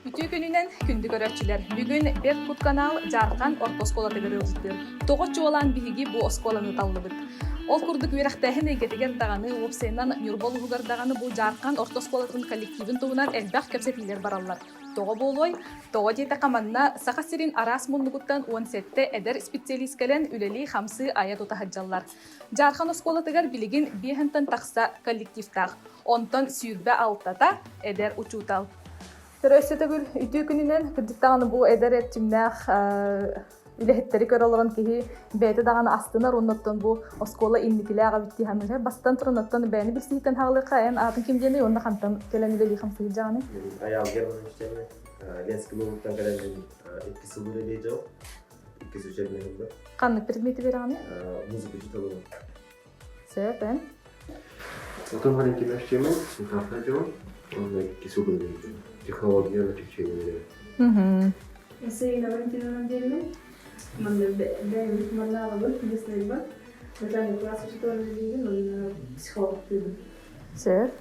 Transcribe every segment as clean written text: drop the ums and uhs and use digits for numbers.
Үтүө күнүнэн күндү көрөөччүлэр! Бүгүн Бэрт Кут канал Дьаархан орто оскуолатыгар ыалдьыттыыр. Тоҕо чуолаан биһиги бу оскуоланы таллыбыт? Ол курдук үөрэхтээһин эйгэтигэр даҕаны, уопсайынан Ньурба улууһугар даҕаны бу Дьаархан орто оскуолатын коллективын туһунан элбэх кэпсэтиилэр бараллар. Тоҕо буолуой? Тоҕо диэтэххэ манна Саха сирин араас муннугуттан 17 эдэр специалист кэлэн үлэлии-хамсыы айа-тута сылдьаллар. Дьаархан оскуолатыгар билигин биэһинтэн тахса коллективтаах, онтон 26-та эдэр учуутал. Өссө төгүл үтүө күнүнэн кырдьык даҕаны бу эдэр эрчимнээх үлэһиттэри көрө олорон киһи бэйэтэ даҕаны астынар уонна бу оскуола инникилээх эбит дии саныыр. Бастатан туран оттон бэйэни билсииттэн хаалыахха эн аатын ким диэний уонна хантан кэлэн үлэлии хамсыыр дьаҕаный? Айаал Германович диэммин. Ленский улууһуттан кэлэн икки сыл үлэлии дьыл. Иккис учебный ылла. Ханнык предмети берэҕиний? Музыка учууталыбын. Сөп, эн? Отон Валентина Штемин, Сунтаарта дьон, уонна икки сыл үлэлиибин. Технология чечение Саина Валентиновна диэммин. Манна бэйэбит маннаабабыт, местнайбат. Начальник класс учууталын үлэлиибин, уонна психологтыыбын. Сөп.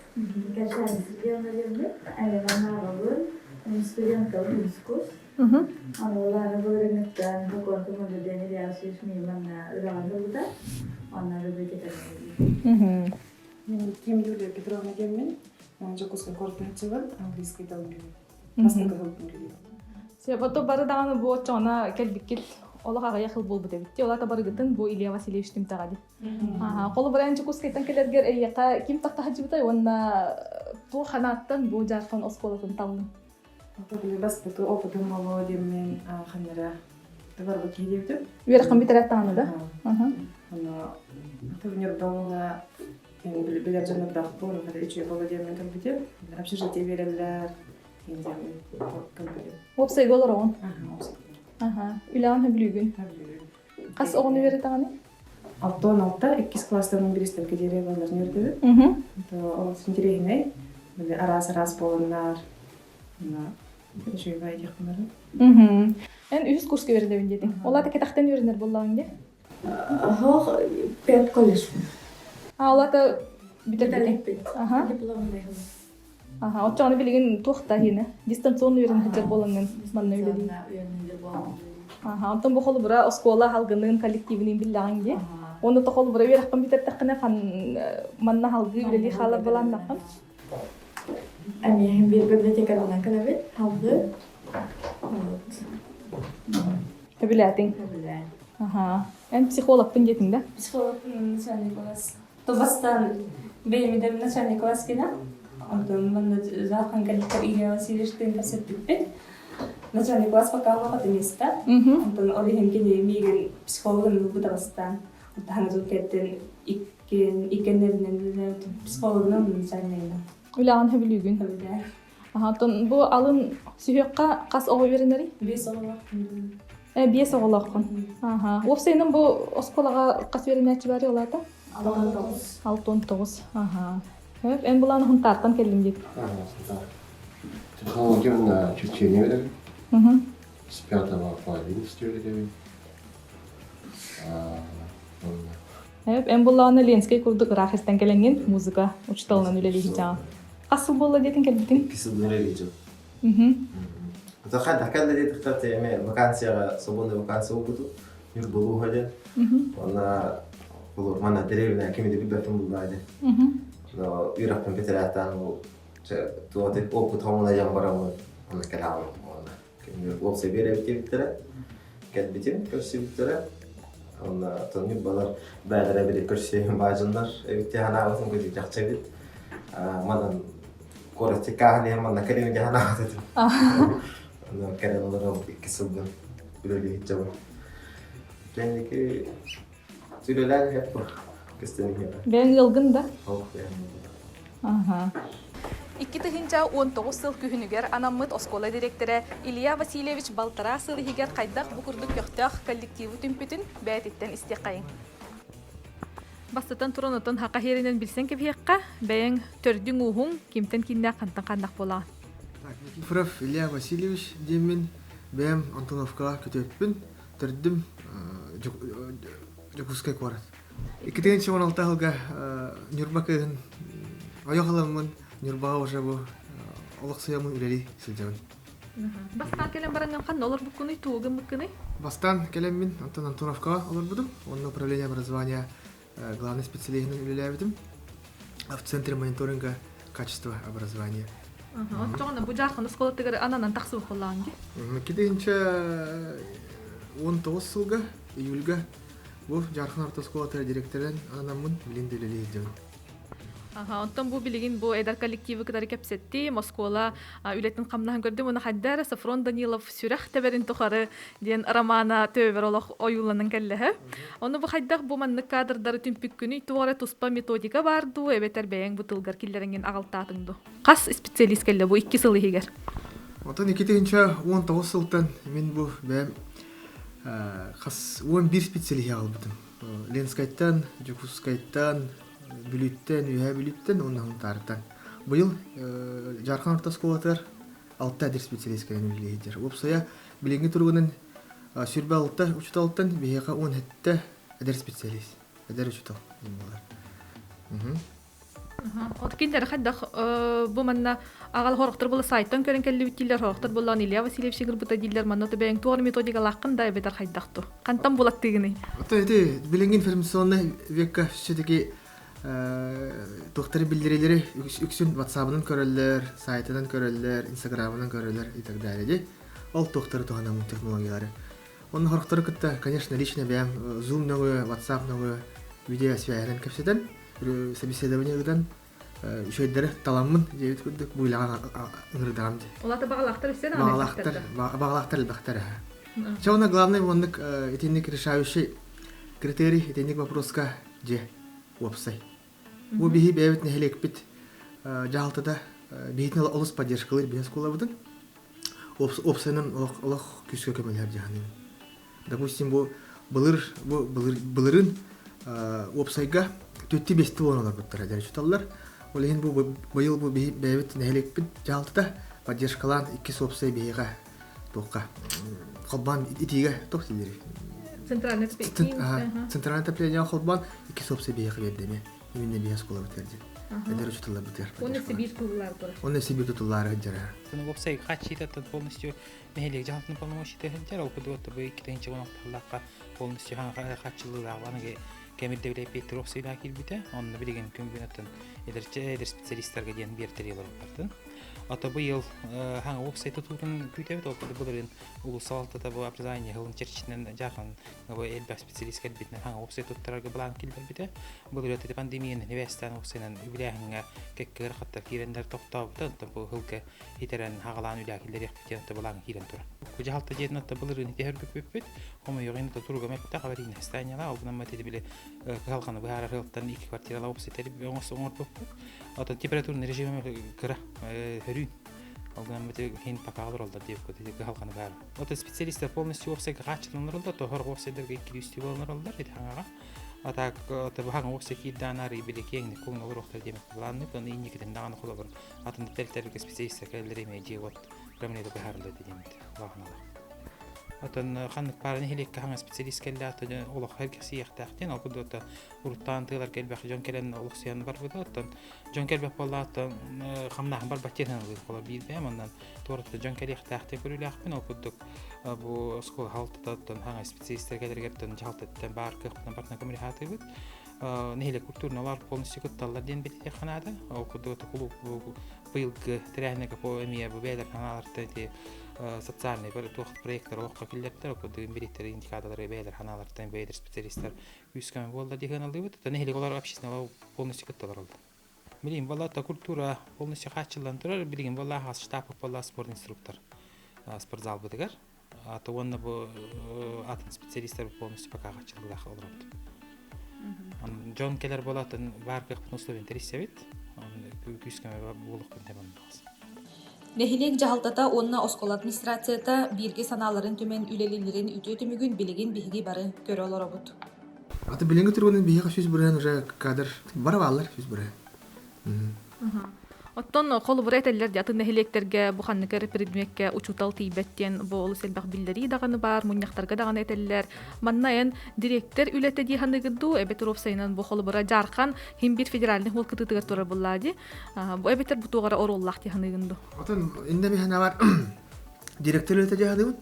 Качан Сергеевна диэммин, Айванаабабын, студенткабын үскус. Ону былырыҥҥыттан докуонтум уонна диэн Илья Васильевич манна үлэҕэ ылбыта. Онно библиотекарь Ким Юлия Петровна диэммин, Дьокуускай куораттан английский тылын билэбин. Бастакы тылбын билэбин. Сөп, ото бары даҕаны бу оччоҕуна кэлбиккит олох аҕыйах ыл буолбут эбит. Ол ата барыгытын бу Илья Васильевич түмтэҕэ дии. Холобура эн Дьокуускайтан кэлэргэр эйиэхэ ким тахтаһадьыбытай уонна туох ханааттан бу Дьаархан оскуолатын таллыҥ? Били бастакы опытым болуо диэммин ханнара барбыт киһи диэбитим. Үөрэххин бүтэрээт даҕаны да? Ону Ньурбаҥҥа билэр дьоннордоохпун, үчүгэй буолуо диэммин кэлбитим. Общежитие биэрэллэр, диэммин кэлбитим. Уопсайга олороҕун? Аха. Үлэҕин сөбүлүүгүн? Хас оҕону үөрэтэҕиний? 66, иккис класстан 11 диэри балларын үөрдэбит. Ол интэриэһинэй. Били араас-араас буоланнар үчүгэй диэхпин бары. Эн үһүс курска үөрэнэбин диэтиҥ. Ол аата кэтэхтэн үөрэнэр буоллаҕыҥ дии? Оһох пед колледж. А, ол аата бүтэрбитиҥ. Аха. Дипломный. Аха, оччоҕуна билигин туох да иһинэ дистанционно үөрэнэ сылдьар буолаҥҥын манна үлэлиир. Аха, онтон бу холобура оскуола аһалгыныын коллективыныын биллэҕиҥ дии. Уонна то холобура үөрэххин бүтэртэххинэ хан манна аһалгыы үлэлии хаалар былааннаххын? Эмиэһин биир библиотекарынан кэлэбит, халгыы. Вот. Сөбүлээтиҥ? Сөбүлээн. Аха. Эн психологпын диэтиҥ да? Психолог начальник класс. Бастаан бэйэм начальник класс кэлэн, онтон манна Жахан кэлиттэр Илья Васильевичтыын кэпсэппиппит. Начальник класс пока олохото место. Онтон ол иһин кини миигин психологын ылбыта бастаан. Онтон жыл кэттен иккеннеринен психологынан начальнайынан. Үлэҕин сөбүлүүгүн? Сөбүлээн. Оттон бу алын сүһүөххэ хас оҕо үөрэнэрий? Биэс оҕолоохпун. Биэс оҕолооххун. Аха. Уопсайынан бу оскуолаҕа хас үөрэнээччи баарый ол аата? 69. 69. Аха. Эн булаан Хунтаартан кэллим диэт. Технология на черчение беребин. С пятого по одиннадцатый беребин. Эн буллаҕына Ленскэй курдук ыраах истэн кэлэҥҥин музыка учууталынан үлэлииһиттэҕин. Хас сыл буолла диэтин кэлбитиҥ? Икки сыл үлэлиижим. Хайдах кэллэ диэтэххэ эми вакансияҕа свободная вакансия буолбуту Ньурбалууһа диэн. Уонна манна дэриэбинэ кими да билбэппин буллаа диэн. Үөрэхпин бүтэрээтээн туох опыт хомуна диэн бараммын онно кэлэҕим уонна уопсай биэрэбит диэбиттэрэ. Кэлбитим, көрсүбүттэрэ. Онно Ньурбалар бээлэрэ били көрсүөм баадьыннар эбит дии санаабытым кыдьык чахчы эбит. Манан куораттык кааһан иһэн манна кэлиҥ дии санаабыт этим. Онно кэлэн олорон икки сылбын үлэлии сылдьабын. Кэнники үлэлээн иһэр көстөн иһэр. Бэйэҥ ыалгын да? Ол бэйэм Аха. 2019 сыл күһүнүгэр анаммыт оскуола дириэктэрэ Илья Васильевич балтараа сыл иһигэр хайдах бу курдук көхтөөх коллективы түмпүтүн бэйэтиттэн истиэххэйиҥ. Бастатан туран отон хака иһэринэн билсэн кэбиһиэххэ, бэйэҥ төрдүҥ-ууһуҥ кимтэн кииннээх хантан ханнах буолаҕын? Так, Никифоров Илья Васильевич диэммин бэйэм Антоновкаҕа күтүөппүн, төрдүм Дьокуускай куорат. 2016 сылга Ньурба кыыһын ойох ыламмын, Ньурбаҕа уже бу олохсуйаммын үлэлии сылдьабын. Бастаан кэлэн бараҥҥын ханна олорбуккунуй, тугу гыммыккыный? Бастаан кэлэммин Антон Антоновкаҕа олорбутум. Онно управление образования главный специалиһынан үлэлээбитим. В центре мониторинга качества образования. Оччоҕуна бу Дьаархан оскуолатыгар ананан тахсыбыт буоллаҕыҥ дии? Китинчэ 19 сылга июльга бу Дьаархан орто оскуолатыгар директорынан ананаммын билин да үлэлии сылдьабын. Онтон бу билигин бу эдэр коллективы кытары кэпсэттим, оскуола үлэтин хамнаһын көрдүм. Уна хайда эрэ Софрон Данилов «Сүрэх тэбэрин тухары» диэн романа төбөбөр олох ойууланан кэллэһэ. Ону бу хайдах бу маннык кадрдары түмпүккүнүй, туох эрэ туспа методика баар дуу, эбэтэр бэйэҥ бу тылгар киллэрэҥҥин аҕалтаатыҥ дуу? Хас специалист кэллэ бу икки сыл иһигэр? Отон 2019 сылтан мин бу бэйэм хас 11 специалиһи аҕалбытым. Ленскайтан, Дьокуускайтан, Бүлүүттэн, Үөһээ Бүлүүттэн уонна Сунтаартан. Быйыл Дьаархан орто оскуолатыгар алта эдэр специалист кэлэн үлэлии сылдьар. Уопсайа билиҥҥи туругунан 26 учууталтан биһиэхэ 17 эдэр специалист, эдэр учуутал буолар. От кинилэр хайдах бу манна аҕал хорохтор була сайтан көрөн кэллибит дииллэр, хорохтор буоллаан Илья Васильевич ыҥырбыта дииллэр, манна бэйэҥ туох методикалааххын да эбэтэр хайдах ту? Хантан булаттыгыный? Ото ити билиҥҥи информационнай векка все-таки туохтары биллэрилэри үксүн ватсабынан көрөллөр, сайтынан көрөллөр, инстаграмынан көрөллөр и так далее ди. Ол туохтары туһанаммын технологиялары. Онно хорохтору кытта, конечно, лично бэйэм Zoom нөҥүө, WhatsApp нөҥүө видеосвязынан кэпсэтэн, собеседование ыытан үчүгэйдэри таламмын диэбит курдук бу үлэҕэ ыҥырдаҕым дии. Улаата баҕалаахтар үстэн баҕалаахтар баҕалаахтар элбэхтэр аха. Чэ уонна главный оннук итинник решающий критерий итинник вопроска дьэ уопсай. Бу биһи бэйэбит нэһилиэкпит дьаһалтата биһитин олус поддержкалыыр биһи оскуолабытын. Уопсайынан олох күүскэ көмөлөһөр дьаһаныбын. Допустим, бу былыр бу былырын уопсайга түтти бести буолан олорбуттара дьэ учуталлар. Ол иһин бу быйыл бу бэйэбит нэһилиэкпит дьаһалтата поддержкалаан иккис уопсай биһиэхэ туохха холбоон итиигэ туох дииллэрий? Центральный Центральное отопление холбоон иккис уопсай биһиэхэ биэрдэ эмиэ. Именно биһи оскуолабытыгар диэн. Эдэр учуталларбытыгар. Уонна Сибиир тутуллаары турар. Уонна Сибиир тутуллаары сылдьара. Уопсай хаччыытаттан полностью нэһилиэк дьаһалтын полномочията сылдьар, ол курдук бу 2016 сыллаахха полностью хаччылыылаах аныгы кэмирдэбилэ эппиэттир уопсайдаах киирбитэ. Онно билигин күн бүгүн оттон эдэрчэ эдэр специалистарга диэн биэртэрии олорбуттартын. Ото быйыл хаҥа уопсай тутуутун күүтэбит, ол курдук былырыын улуус салалтата бу образование сылын чэрчитинэн дьаахан элбэх специалист кэлбитинэн хаҥа уопсай туттарарга былаан киллэрбитэ. Былырыын пандемияны нибээстээн уопсайынан үбүлээһиҥҥэ кэккэ ыарахаттар киирэннэр тохтообута. Онтон бу сылга итэрэн хаҕалаан үлэ киллэриэхпит диэн былаан киирэн турар. Бу дьаһалта дьиэтин отто былырыын итиһэрбиппит, хомойуох иһин туруга мөлтөх аварийный состояниелаах, ол гынан ити били кыһалҕаны быһаарар сыалтан икки квартиралаах уопсай оҥорбуппут. Оттон температурный режим кыра, хөрүүн. Ол гынан иһин пока олороллор диэбиккит ити кыһалҕаны быһаарар. Оттон специалистар полностью уопсайга хааччылан олороллор, тоһор уопсайдарга икки-үстүү буолан олороллор ити хаҥаҕа. А так баһаҥ уопсай киирдээн арый били киэҥник куҥ олоруохтар диэмэт былааннык, оны инникитин даҕаны холобур атын тэрилтэлэргэ специалистар кэлэллэр эмиэ дьиэ-уот проблемата быһаарыллар диэммит улахан Отон ханнык баар нэһилиэккэ хаҥа специалист кэллэ олох эргэхсийиэхтээх диэн ол курдук уруттаан тыаларга элбэх дьон кэлэн олохсуйан барбыта оттон дьон кэлбэт буоллаҕыттан хамнааһын барбат диэн саналыыр холо биир бэйэм онон туората дьон кэлиэхтээх диэн көрүүлээхпин ол курдук бу оскуола халтататтан хаҥа специалистар кэлэригэр дьаһалтаттан баар кыахпытынан барытынан көмөлөһө нэһилиэк культурналар полностью кытталлар диэн бэлиэтиэххэ наада. Ол курдук кулууп быйылгы тэрээһиннэргэ эмиэ бу бэйэлэр ханаалартан ити социальный туох проекттар олоххо киллэрдэр, ол курдук инбэлииттэр индикаторлары бэйэлэр ханаалартан бэйэлэр специалистар күүскэ буолла диэн сыаналыыбыт. Нэһилиэк олор общественный полностью кытталар олду. Билигин буолла культура полностью хааччыллан турар. Билигин буолла аһаҕас штаб буолла спорт инструктор спортзалбытыгар. Аты уонна бу атын специалистар полностью пока хаччыллаах олоробут. Дьон кэлэр буолатын баар кыахпытын условиен тэрийсэбит. Күүскэ буолуохпун тэмэн баҕас. Нэһилиэк дьаһалтата уонна оскуола администрацията бииргэ санааларын түмэн үлэлииллэрин үтүө түмүгүн билигин биһиги бары көрө олоробут. Аты билиҥҥи туругунан биһиэхэ 100% уже кадр бара бааллар 100%. Оттон холобура этэллэр дии, атын нэһилиэктэргэ бу ханнык эрэ предмеккэ учуутал тиийбэт диэн бу олус элбэх биллэрии даҕаны баар, мунньахтарга даҕаны этэллэр. Манна эн дириэктэр үлэтэ дии саныыгыт дуу, эбэтэр уопсайынан бу холобура Дьаархан хин биир федеральный уол кытыытыгар турар буоллаа дии. Бу эбэтэр бу туох эрэ оруоллаах дии саныыгын дуу? Отон иннэ биһэнэ бар. Директор үлэтэ дьаһаныбыт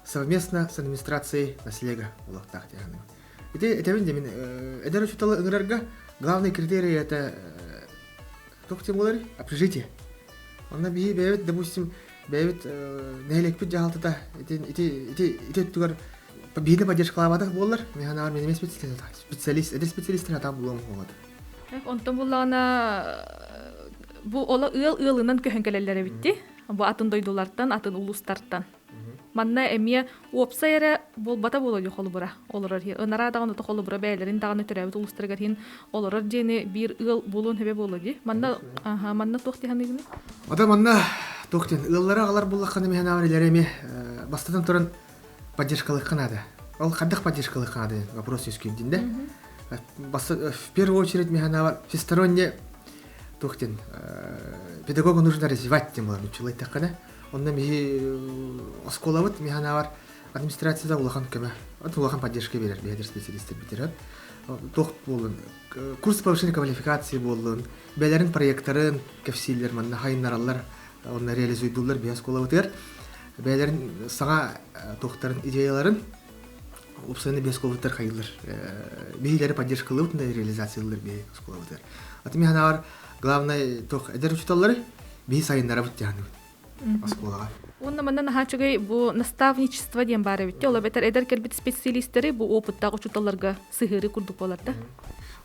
совместно с администрацией наслега олохтоох дьаһаныбыт. Ити этэбин дэмин эдэр учууталы ыҥырарга главный критерий это туох диэн буолар общежитие. Онно биһи бэйэбит, допустим, бэйэбит нэһилиэкпит дьаһалтата ити ити ити ити өттүгэр биһиги поддержкалаабатах буоллар, мен санаабар мен эмиэ специалист, эдэр специалистер атаан булуом буолуо. Онтон буллаҕына бу ола ыал ыалынан көһөн кэлэллэр эбитти. Бу атын дойдулартан, атын улуустартан. Манна эмиэ уопсай эрэ буолбата буолуо дии холобура олорор иһин. Ынараа даҕаны холобура бэйэлэрин даҕаны төрөөбүт улуустарыгар иһин олорор диэни биир ыал буолуон сөбө буолуо дии. Манна аха манна туох дии саныыгыный? Ата манна туох диэн ыаллара аҕалар буллаххына эмиэ санаабар илэрэ эмиэ бастатан туран поддержкалыахха наада. Ол хайдах поддержкалыахха наада диэн вопрос үөскүүр да. В первую очередь мин санаабар всесторонне туох диэн педагога нужно развивать диэн буолар нуччалыы эттэххинэ. Онно биһи оскуолабыт мин санаабар администрацияда улахан көмө, улахан поддержка биэрэр биһиэдэр специалистер битэрэр. Туох буоллун, курс повышения квалификации буоллун, бэлэрин проекттарын кэпсииллэр, манна хайыннараллар, онно реализуйдууллар биһи оскуолабытыгар. Бэйэлэрин саҥа туохтарын идеяларын уопсайынан биһи оскуолабытыгар хайыыллар. Биһилэри поддержкалыыбыт реализациялыыр биһи оскуолабытыгар. Аты мин санаабар главное туох эдэр учууталлары биһи сайыннарабыт дьаһаныбыт оскуолаҕа. Уонна манна наһаа үчүгэй бу наставничество диэн баар эбит. Ол эбэтэр эдэр кэлбит специалистэри бу опыттаах учууталларга сыһыарыы курдук буолар да.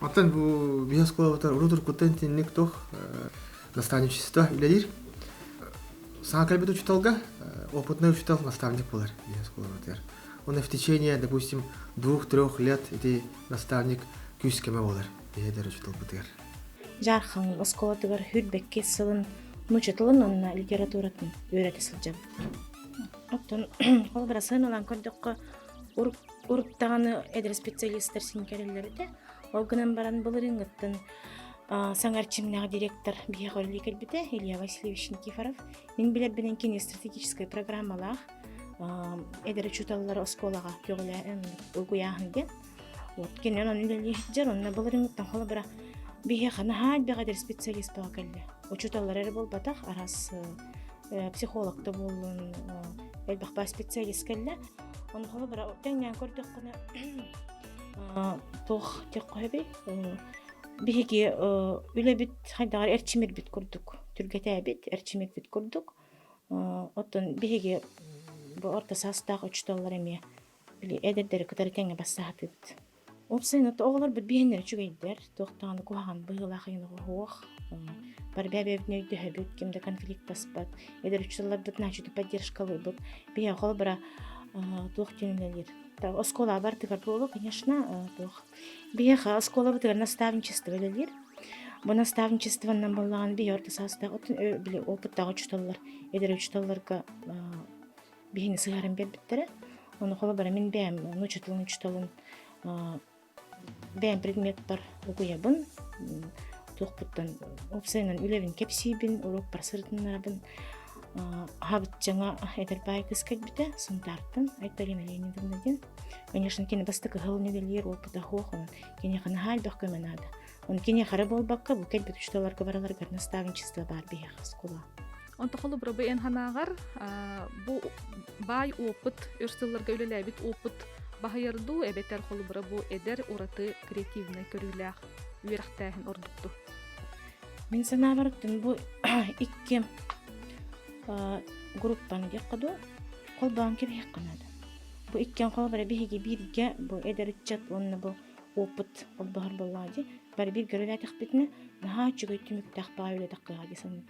Оттон бу биһи оскуолабытыгар урут уруккуттан итинник туох наставничество үлэлиир. Саҥа кэлбит учууталга опытный учуутал наставник буолар биһи оскуолабытыгар. Уонна в течение, допустим, двух-трех лет ити наставник күүс-көмө буолар биһи эдэр учууталбытыгар. Дьаархан оскуолатыгар хүрбэкки сылын нуучча тылын уонна литературатын үөрэтэ сылдьабыт. Оттон холобура сыаналаан көрдөххө, урут даҕаны эдэр специалистар син кэлэллэр этэ. Ол гынан баран былырыыҥҥыттан саҥа эрчимнээх директор биһиэхэ үлэлии кэлбитэ Илья Васильевич Никифоров. Мин билэрбинэн кини стратегическай программалаах эдэр учууталлары оскуолаҕа көҕүлээн угуйааһын диэн. Вот кини онон үлэлии сылдьар, онно былырыыҥҥыттан холобура биһиэхэ наһаа элбэх эдэр специалист бөҕө кэллэ. Учууталлар эрэ буолбатах, араас психолог да буоллун, элбэх баар специалист кэллэ. Ону холобура тэҥнээн көрдөххүнэ туох диэххэ сөбүй? Биһиги үлэбит хайдаҕар эрчимирбит курдук, түргэтээбит, эрчимирбит курдук. Оттон биһиги бу орто саастаах учууталлар эмиэ били эдэрдэри кытары тэҥҥэ бассаһатыыбыт. Уопсайынан оҕолорбут биһиннэр үчүгэйдэр, туох даҕаны куһаҕан быһыылаах иһин оһуох. Бары бэйэ-бэйэбитин өйдөһөбүт, ким да конфликтаспат. Эдэр учууталларбыт наачыты поддержкалыыбыт. Биһиэхэ холобура туох диэн үлэлиир? Оскуола бартыгар буолуо, конечно, туох. Биһиэхэ оскуолабытыгар наставничество үлэлиир. Бу наставничествонан буоллаҕына биһи орто саастаах били опыттаах учууталлар, эдэр учууталларга биһини сыһаран биэрбиттэрэ. Ону холобура мин бэйэм нуучча тылын учууталын бэйэм предметтар угуйабын, туохпуттан уопсайынан үлэбин кэпсиибин, уруокпар сырытыннарабын. Аһабытчаҥа эдэр баай кыыс кэлбитэ Сунтаартан Айталина Леонидовна диэн. Конечно, кини бастакы сылын үлэлиир опыта суох, онон киниэхэ наһаа элбэх көмө наада. Оны киниэхэ эрэ буолбакка, бу кэлбит учууталларга бараларыгар наставничество баар биһиэхэ оскуола. Онто холобура бу эн санааҕар бу баай опыт өр сылларга үлэлээбит опыт баһыйар дуу эбэтэр холобура бу эдэр ураты креативнай көрүүлээх үөрэхтээһин ордукту? Мин санаабар бу икки группаны диэххэ дуу холбоон кэбиһиэххэ наада. Бу иккиэн холобура биһиги бииргэ бу эдэр ыччат уонна бу опыт холбоһор буоллаҕа дии. Бары бииргэ үлэлээтэхпитинэ наһаа үчүгэй түмүктээх баҕа үлэлэтэххэ дии саныыбын.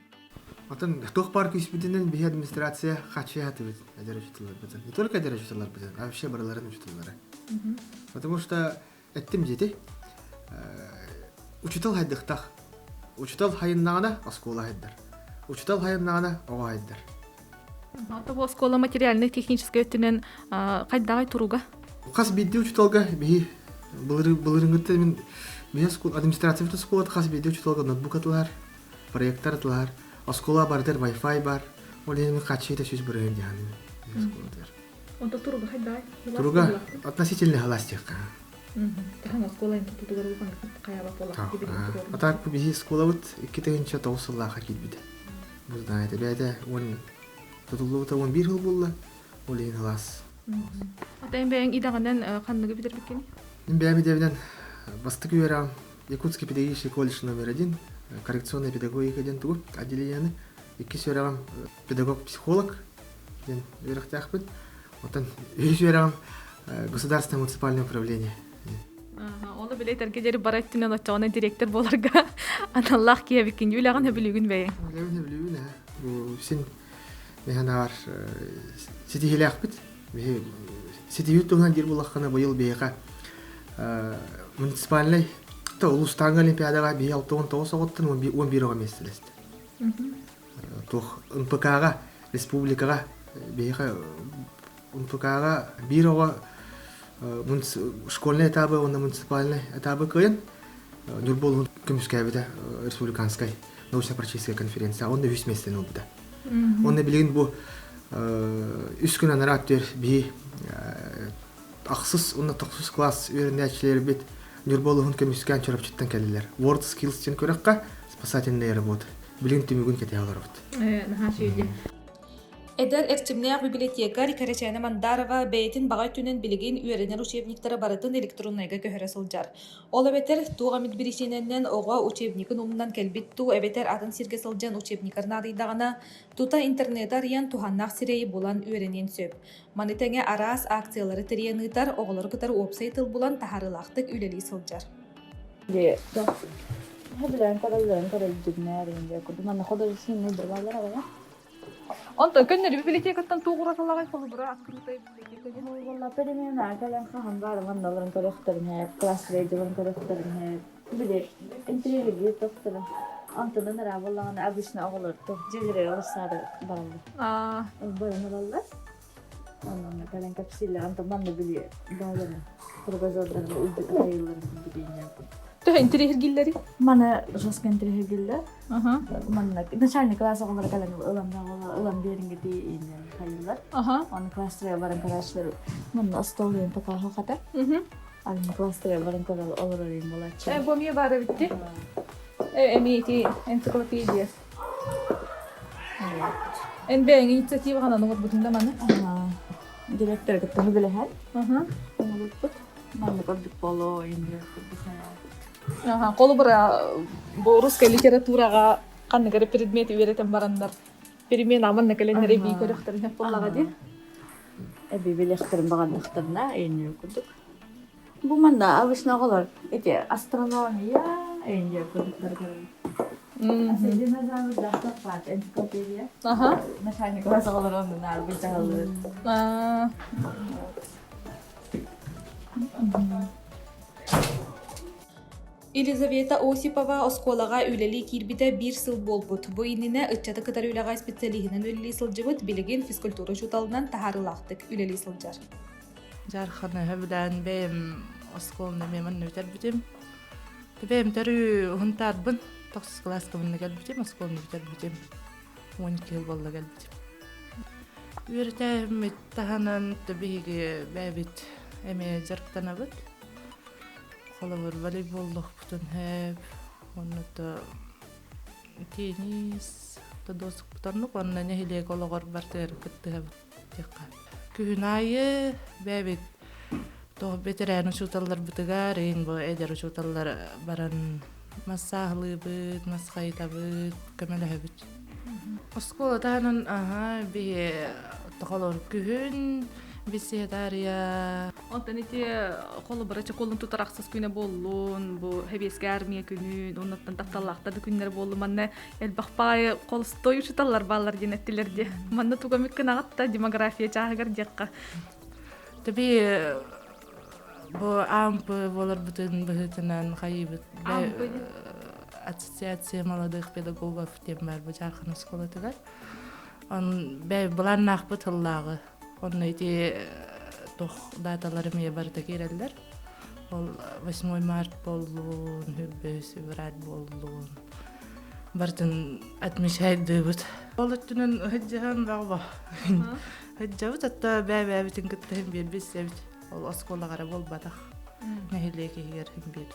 Атын туох баар күүспүтүнэн биһи администрация хааччыйа сатыыбыт эдэр учууталларбытын. Не только эдэр учууталларбытын, а вообще барыларын учууталлары. Потому что эттим дьити учуутал хайдыхтах. Учуутал хайыннаҕына оскуола хайдар. Учуутал хайыннаҕына оҕо хайдар. Ото бу оскуола материальнай-техническэй өттүнэн хайдаҕай туруга? Хас биирдии учууталга биһи былырыҥҥыттан мин биһи администрация оскуолата хас биирдии учууталга ноутбук атылар, проектор атылар, оскуола барытыгар Wi-Fi бар. Ол иһин мин хааччыйыта 100% дьаһаным оскуолатыгар. Онто туруга хайдаҕай? Туруга относительно халаас диэххэ. Таһан оскуола тутугар улахан хайаба буолар. А так биһи оскуолабыт 2009 сыллаахха киирбитэ. Бу знаете, бэйэтэ 10. Тутуллубута 11 жыл буолла. Ол иһин алаас. Отон бэйэҥ идэҕинэн ханныгы бүтэрбиккиний? Мин бэйэм идэбинэн бастакы үөрэҕим Якутский педагогический колледж номер один, коррекционная педагогика диэн тугу отделениены. Иккис үөрэҕим педагог-психолог диэн үөрэхтээхпин. Оттон үһүс үөрэҕим государственное муниципальное управление. Ону билэ этэргэ диэри бара өттүнэн оччоҕуна директор буоларга аналлаах киһи эбиккин. Үлэҕин сөбүлүүгүн бэйэҥ? Үлэбин сөбүлүүбүн ээ. Бу син миһанаар ситиһилээхпит. Биһи ситиһии туһунан диир буоллаххына быйыл биһиэхэ муниципальнай та улуустааҥы олимпиадаҕа биһи 69 оҕоттон 11 оҕо миэстэлэстэ. Туох НПК-ҕа республикаҕа биһиэхэ НПК-ҕа биир оҕо школьный этабы уонна муниципальный этабы кыайан Ньурба улууһун көмүскээбитэ республиканскай научно-практическая конференция онно үһүс миэстэни ылбыта. Онно билигин бу үс күн анараа өттүгэр биһи ахсыс уонна тохсус класс үөрэнээччилэрбит Ньурба улууһун көмүскээн Чурапчыттан кэллилэр. World Skills диэн күрэххэ спасательные работы. Билигин түмүгүн кэтэһэ олоробут. Наһаа үчүгэй. Эдэр эрчимнээх библиотекарь Кэрэчээнэ Мандарова бэйэтин баҕа өттүнэн билигин үөрэнэр учебниктара барытын электроннайга көһөрө сылдьар. Ол эбэтэр туох эмит биричиинэнэн оҕо учебнигын умнан кэлбит дуу эбэтэр атын сиргэ сылдьан учебникар наадыйдаҕына, тута интернети арыйан туһаннаах сирэйи булан үөрэниэн сөп. Маны тэҥэ араас акциялары тэрийэн ыытар, оҕолору кытары уопсай тыл булан таһаарыылаахтык үлэлии сылдьар. Сөбүлээн көрөллөрүн көрөлдүгүнээр инде курдук манна художественный балалар аҕа. Онтон көннөрү библиотекаттан туох уратылаҕай холобура открытая библиотека диэн? Буолла перемена кэлэн хаһан баар манналарын көрөхтөрүн һээп, класс рейдиларын көрөхтөрүн һээп. Били интригирдии тохторун. Антонун ыра буоллаҕына обычно оҕолор туох дьиэлэригэр олорсаары бараллар. Аа, Баран ылаллар. Онно кэлэн кэпсииллэр. Онтон манна били бааларын кругозордарын хайыыларын билииннэр. Төһө интириэһиргииллэрий? Маны жестко интириэһиргииллэр. Аха. Манна начальный класс оҕолоро кэлэн ылан ылан биэриҥҥити ииннэн хайыыллар. Аха. Аны класстарга баран көрөөччүлэр манна остуол диэн покаһа хата. Аны класстарга баран көрө олорор им болааччы. Э, бу эмиэ баар эбитти. Э, эмиэ ити энциклопедия. Эн бэйэҥ инициативаҕынан оҥорбутуҥ да маны? Директор кытта билэһэн. Аха. Оҥорбуппут. Маннык ордук болоо инде Аха, холобура бу русская литератураҕа ханнык эрэ предмет үөрэтэн бараннар перемена манна кэлэннэр эбии көрөхтөрүнэ буоллаҕа дии. Эби билэхтэрин баҕардахтарына иннир курдук. Бу манна обычно оҕолор эти астрономия иннир курдуктар Динозаврдаах баар энциклопедия. Аха. Начальник класс оҕолоро оннун арбыт дьаһаллар. Елизавета Осипова оскуолаҕа үлэлии киирбитэ биир сыл буолбут. Бу иннинэ ыччаты кытары үлэҕэ специалиһынан үлэлии сылдьыбыт, билигин физкультура учууталынан таһаарыылаахтык үлэлии сылдьар. Дьаарханы сөбүлээн бэйэм оскуоланы эмиэ манна бүтэрбитим. Бэйэм төрүү уһунтаарбын тохсус кылааска манна кэлбитим, оскуоланы бүтэрбитим. 12 жыл буолла кэлбитим. Үөрэтээһиммит таһынан биһиги бэйэбит эмиэ дьарыктанабыт. Холобур, волейболлуохпутун сөп, уонна то теннис, то досукпутаннык уонна нэһилиэк олоҕор бартыгар кыттыһабыт диэххэ. Күһүн аайы бэйэбит тоҕо бэтэрээн учууталларбытыгар, иин бу эдэр учууталлар баран массааһылыыбыт, мас хайытабыт, көмөлөһөбүт. Оскуола таһынан аһа биһи тохолор күһүн беседария. Онтон ити холобура чоколун тутар ахсыс күнэ буоллун, бу Хэбиэскэ армия күнүн, оннуттан тапталлаахтар да күннэр буоллун, манна элбэх баайы холостой учуталлар бааллар диэн эттилэр ди. Манна туга миккин аҕатта демография чааһыгар диэххэ. Таби бу АМП буоларбытын быһыытынан хайыыбыт Ассоциация молодых педагогов диэн бар бу Дьаархан оскуолатыгар. Он бэй былааннаахпыт тыллааҕы. Онно ити тох даталары эмиэ барыта киирэллэр. Ол 8 март буоллун, хүрбөс февраль буоллун. Барытын отмечайдыыбыт. Ол өттүнэн ыһыддьаһан баҕба. Ыһыддьабыт, атта бээ-бээбитин кытта иһин биэрбит эбит. Ол оскуолаҕа эрэ буолбатах. Нэһилиэк иһигэр иһин биэр.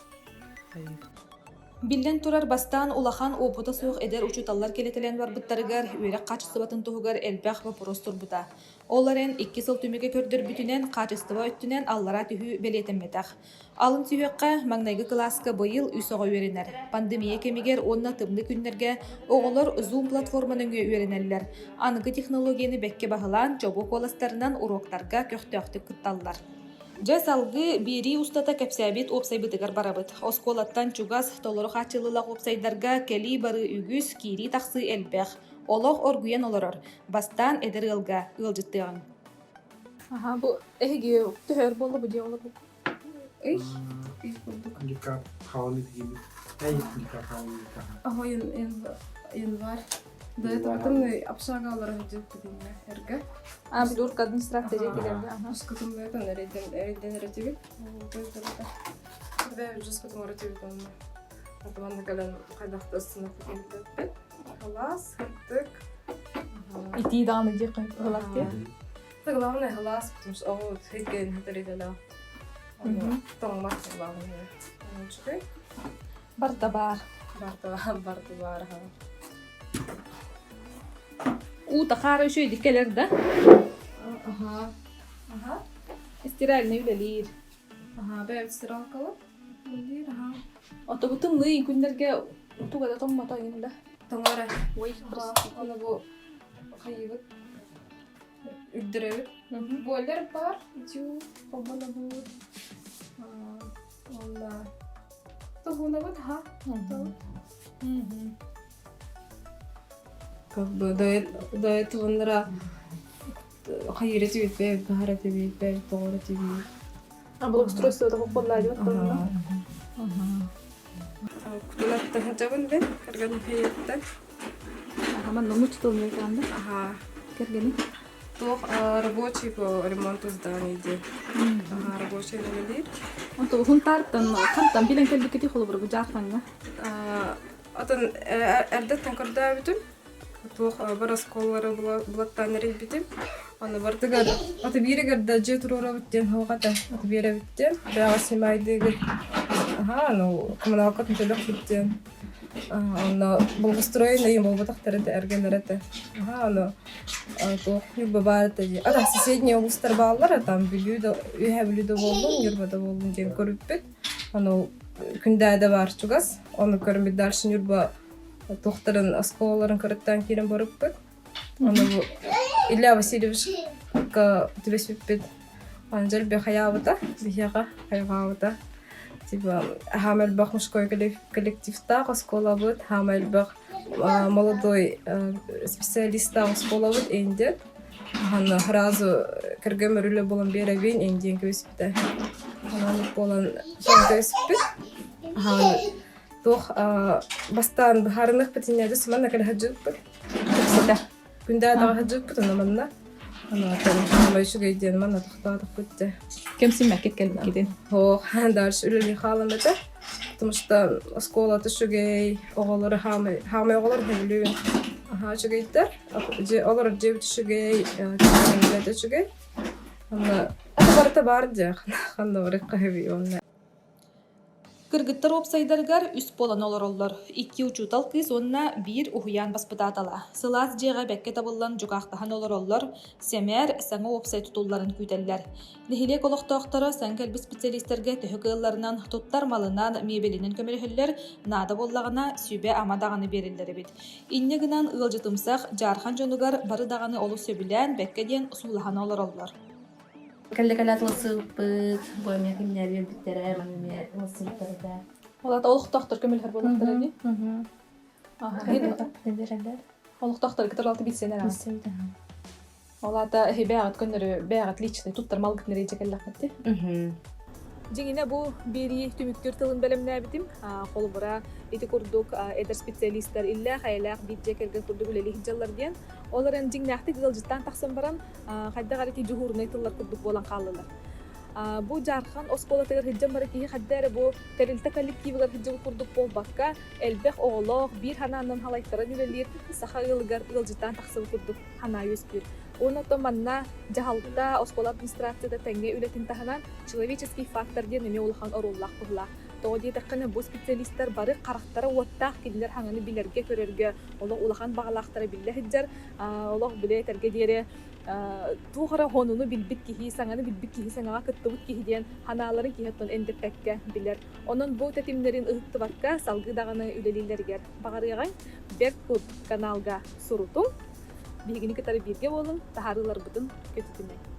Биллэн турар, бастаан улахан уопута суох эдэр учууталлар кэлэтэлээн барбыттарыгар үөрэх хаачыстыбатын туһугар элбэх боппуруос турбута. Ол эрэн икки сыл түмүгэ көрдөрбүтүнэн, хаачыстыба өттүнэн аллараа түһүү бэлиэтэммэтэх. Алын сүһүөххэ маҥнайгы кылааска быйыл үс оҕо үөрэнэр. Пандемия кэмигэр уонна тымныы күннэргэ оҕолор Zoom платформа нөҥүө үөрэнэллэр. Аныгы технологияны бэккэ баһылаан, чобуо куоластарынан уруоктарга көхтөөхтүк кытталлар. Дьэ, салгыы биэрии устата кэпсээбит уопсайбытыгар барабыт. Оскуолаттан чугас, толору хааччыллыылаах уопсайдарга кэлии-барыы үгүс, киирии-тахсыы элбэх. Олох оргуйан олорор. Бастаан эдэр ыалга ыалдьыттыаҕыҥ. Аха, бу эһиги төһөр буолла бу дьиэ олорбуккут? Ый, ый курдук. Декабрь хаалыы диибит. Эй, декабрь хаалыы Аха, январь. До этого тымныы общага олоро сылдьыбыппыт иннэ эргэ. А, Блюрка администрация дьиэтигэр да? Ускутумнуйтан эрейден эрейден эретибит. Бэйэ жускутум эретибит онно. Атыманна кэлэн хайдахта ыстынаппытын билбэппит. Халаас, сырдык. Итии даҕаны диэххэ ылар дии. Это главное халаас, потому что оҕо хиккен хатаридала. Тоҥмат главное. Үчүгэй. Барда баар. Барда барда баар. Уу тахаара үчүгэйдик кэлэр да? Аха. Аха. Стиральный үлэлиир. Аха, бэйэбит стиралкалар үлэлиир, аха. Ото тымныы күннэргэ туга да тоҥмото иҥин да? Тоҥоро. Ой, Аны бу хайыыбыт үрдүрөбүт. Бойлер бар, дью, холбонобут. Уонна туһунабыт, аха. Как бы до этого хайыра тибит баһара тибит тоҕоро тибит. А благоустройство того подладил тоже. Кутунаттан сылдьабын бен кэргэним хайыттан. Ага, манна мучтылны канда. Ага. Кэргени. Туох рабочий по ремонту зданий диэн. Ага, рабочий үлэлиир. Онто хунтаартан хантан билэн кэлбиккити холобур бу жаахтаҥҥа. Атын эрдэттэн көрдөөбүтүм. Туох бар оскуолалары булаттаан эрийбитим. Аны бардыгар аты бииригэр да дьиэ туруорабыт диэн суох этэ. Аты биэрэбит диэн. Бэҕэ снимайдыыгыт. Аһаа, ну, коммуналкатын төлөхпүт диэн. Онно благоустроенный буолбатахтар этэ, эргэлэр этэ. Аһаа, ону туох Ньурба баар этэ дии. Ата соседний областар бааллар, там Бүлүү да, Үөһээ Бүлүү да буоллун, Ньурба да буоллун диэн көрүппүт. Ону Күндээдэ баар чугас. Ону көрөн дальше Ньурба туохтарын оскуолаларын көрөттөөн киирэн барыппыт. Ону бу Илья Васильевич түбэспиппит. Анжель хайаабыта, биһиэхэ хайҕаабыта. Типа хаама элбэх мужской коллективтаах оскуолабыт, хаама элбэх молодой специалистаах оскуолабыт индиэн. Аны сразу кэргэн үлэ булан биэрэбин индиэн кэбиспитэ. Онон буолан кэбиспит. Туох бастаан быһаарыныахпыт инньэ сыманна кэлэ сылдьыбыппыт. Кэпсэтэ. Күндээ даҕа сылдьыбыппыт онно манна. Аны үчүгэй диэн манна тохтоотохпут дьэ. Кэмсиммэккит кэлбиккитин. Ох, дальше үлэлии хаалан этэ. Потому что оскуолата үчүгэй, оҕолору хаамай, хаамай оҕолор сөбүлүүн аһаа үчүгэйдэр. Олорор дьиэбит үчүгэй, үлэтэ үчүгэй. Онно ата барыта баар дьэ, ханна барыахха сөбүй уонна. Кыргыттар уопсайдарыгар үс буолан олороллор: икки учуутал кыыс уонна биир уһуйаан баспытаатала. Сылаас дьиэҕэ бэккэ табыллан дьукаахтаһан олороллор, сэмээр, саҥа уопсай тутулларын күүтэллэр. Нэһилиэк олохтоохторо саҥа кэлбит специалистэргэ төһө кыалларынан туттар малынан, миэбэлинэн көмөлөһөллөр, наада буоллаҕына сүбэ-ама даҕаны биэрэллэр эбит. Инньэ гынан ыалдьытымсах Дьаархан дьонугар бары даҕаны олус сөбүлээн, бэккэ диэн суулаһан олороллор. Кэллэ-кэлэ ылсыбыппыт, бу эмиэ кимнээ биэрбиттэрэ, маны эмиэ ылсыбыттар этэ. Ол аата олохтоохтор көмөлөһөр буоллахтара дии. Биэрэллэр. Олохтоохтор кытары алты билсэнэр аа. Ол аата эһи бэйэҕит көннөрү бэйэҕит личный туттар малгытын эрэ кэллэххит дии. Дьиҥинэ бу биэрии түмүктүүр тылын бэлэмнээбитим. Холобура, ити курдук эдэр специалистар иллээх-эйэлээх биир дьиэ кэргэн курдук үлэлии сылдьаллар диэн. Ол эрэн дьиҥнээхтик ыалдьыттаан тахсан баран, хайдах эрэ ити дьуһуурунай тыллар курдук буолан хааллылар. Бу Дьаархан оскуолатыгар сылдьан бары киһи хайда эрэ бу тэрилтэ коллективыгар сылдьыбыт курдук буолбакка, элбэх оҕолоох, биир санаанан халайтаран үлэлиир саха ыалыгар ыалдьыттаан тахсыбыт курдук санаа үөскүүр. Уонна оттон манна дьаһалта, оскуола администрацията тэҥҥэ үлэтин таһынан человеческий фактор диэн эмиэ улахан оруоллаах быһыылаах. Тоҕо диэтэххинэ, бу специалистар бары харахтара уоттаах кинилэр хаҥаны билэргэ-көрөргө олох улахан баҕалаахтара биллэ сылдьар. Олох билэ этэргэ диэри туох эрэ хонуну билбит киһи, саҥаны билбит киһи, саҥаҕа кыттыбыт киһи диэн ханааларын киһи оттон эндэппэккэ билэр. Онон бу тэтимнэрин ыһыктыбакка салгыы даҕаны үлэлииллэригэр баҕарыаҕыҥ. Бэрт Кут каналга сурутуҥ. Биһигини кытары бииргэ буолуҥ, таһаарыыларбытын көтүтүмэҥ.